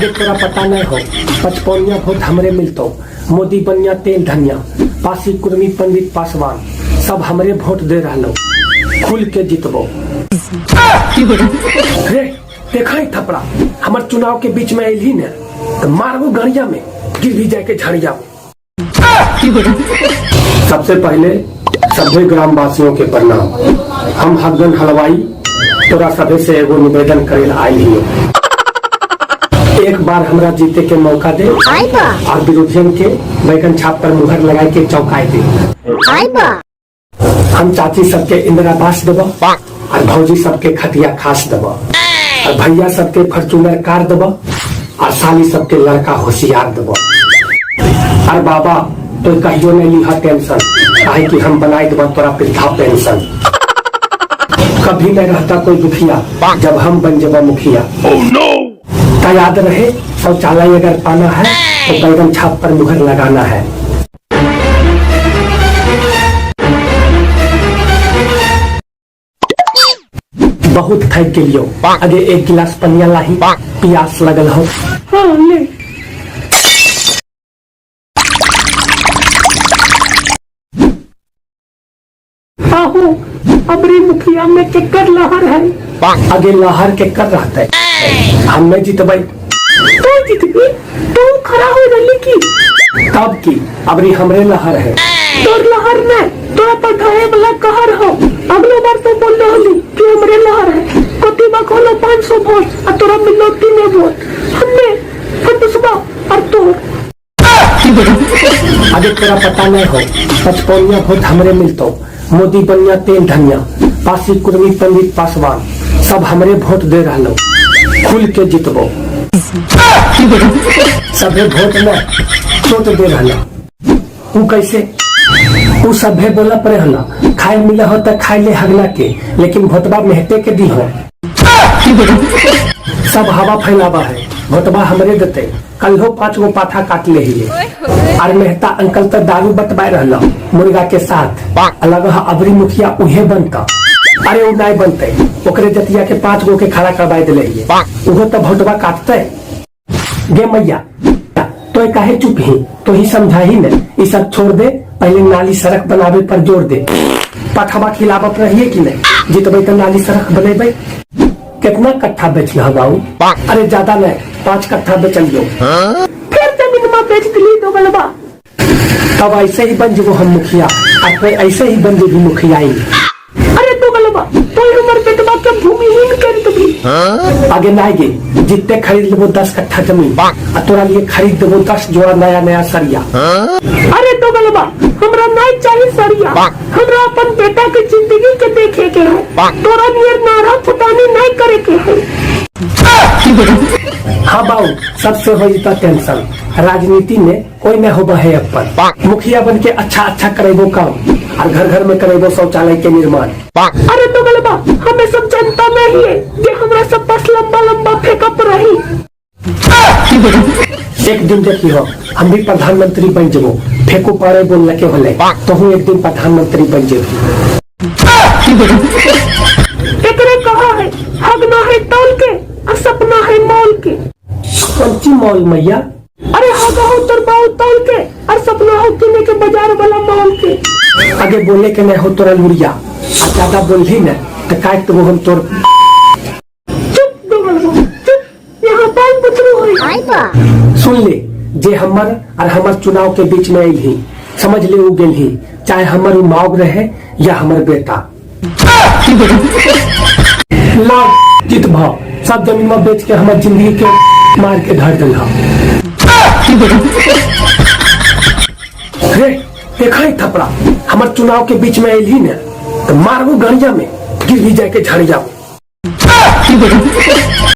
अरे तोरा पता नहीं हो, पचपनिया वोट हमरे मिलतो। मोदी बनिया तेल धनिया, पासी कुर्मी पंडित पासवान सब हमरे वोट दे रहलो, खुल के जीतबो। रे देखा ही थपड़ा, हमर चुनाव के बीच में अली ने तो मारबो गड़िया में, गिर भी जाए के झड़िया में। सबसे पहले सभी ग्रामवासियों के प्रणाम। हम हगन हलवाई तोरा सभे से एगो निवेदन करे ला आयल हियो। एक बार हमरा जीते के मौका दे और विरोधियन के बैगन छाप पर मुहर लगाए के चौंकाए दे। हम चाची सबके इंदिरा आवास देब और भौजी सबके खटिया खास देब और भैया सबके फॉर्चूनर कार देब और साली सबके लड़का होशियार देब। और बाबा तो कहियो नहीं लिहा टेंशन, काहे कि हम बनाए देब तोरा वृद्धा पेंशन। कभी नहीं रहता कोई दुखिया जब हम बन जब मुखिया। ता याद रहे, शौचालय अगर पाना है तो बैगन छाप पर मुहर लगाना है। बहुत थक गेलियो, अगे एक गिलास पनिया लाही, प्यास लगल हो। हाँ ले। आहो, अबरी मुखिया में केकर लहर है? अगे लहर के कर रहते, हम नहीं जीतबै। तू जीतबी? तू खड़ा हो रही की? तब की अबरी हमरे लहर है। तोर लहर में तोरा पर ढहे वाला कहर हो। अगलो बार तो बोल रहली कि हमरे लहर है, कोटिबा खोलो 500 वोट आ तोरा मिलो 3 वोट। हमने फटुसबा और तोर। अरे तोरा पता नहीं हो, पचपनिया वोट हमरे मिलतो। मोदी बनिया तेल धनिया, पासी कुर्मी पंडित पासवान सब हमरे वोट दे रहलो, खुल के जीतबो। सभे वोट में चोट दे रहलो। ऊ कैसे? ऊ सभे बोला पड़े हला, खाए मिला हो त खाए ले हगला के, लेकिन भोटबा मेहते के दी हो। सब हवा फैलावा है, भोटबा हमरे देते। कल हो 5 गो पाठा काट ले ही। और मेहता अंकल तो दारू बतवाए रहल मुर्गा के साथ, अलग अबरी मुखिया उहे बनता। अरे उ नहीं बनते, ओकरे जतिया के 5 गो के खड़ा करवाए दिले हिये, उहो तो भोटबा काटते। गे मैया तो काहे चुप ही, तो ही समझाही ने, ई सब छोड़ दे, पहले नाली सड़क बनावे पर जोर दे। पठवा खिलावत रहिए कि नहीं, जीतबे तो नाली सड़क बनेबे। कितना कट्ठा बेचल बाबू? अरे ज्यादा नहीं, 5 कट्ठा बेचलियो। फिर जमीन में बेच दिली दो गलबा। तब ऐसे ही बन जेबो हम मुखिया, और फिर ऐसे ही बन जेबी मुखियाई। अरे दो गलबा, तो हमर बेटवा के भूमिहीन कर देबी। आगे नहीं गे, जितने खरीद लेबो 10 कट्ठा जमीन, आ तोरा लिए खरीद देबो 10 जोड़ा नया नया सरिया। अरे दो गलबा, हमरा नहीं चाहिए सरिया, हमरा अपन बेटा के जिंदगी के देखे के है, तोरा नियर नारा फुटानी नहीं करे के है। हाँ बाबू, सबसे हो जिता टेंशन, राजनीति में कोई नहीं हो है अपन। मुखिया बन के अच्छा अच्छा करेबो काम, और घर घर में करेबो शौचालय के निर्माण। अरे तो गलबा, हमें सब जनता में ही है जे हमरा सब पास लंबा लंबा फेंकप रही। एक दिन देखी हो, हम भी प्रधानमंत्री बन जेबो, फेंको पारे बोल लके होले, तो हूँ एक दिन प्रधानमंत्री बन जेबी। एकरे कहा है हगना है तौल के और सपना है मॉल के। कौन सी मॉल मैया? अरे हगा हो तोर बाऊ तौल के और सपना हो किने के बाजार वाला मॉल के। आगे बोले के नहीं हो तोरा लुरिया, आ ज्यादा बोलही न तो काट देबो हम तोर। चुप दोगलबा चुप, यहाँ बाल बुतरू है। सुन ले, जे हमर और हमर चुनाव के बीच में अइलही, समझ ले उ गेलही, चाहे हमर उ माउग रहे या हमर बेटा। ला जीत भाव सब जमीन में बेच के हमर जिंदगी के मार के धर दिल। रे देखा ही थपड़ा, हमर चुनाव के बीच में अइलही ने तो मारबो गड़िया में, गिर भी जाए के झड़िया में।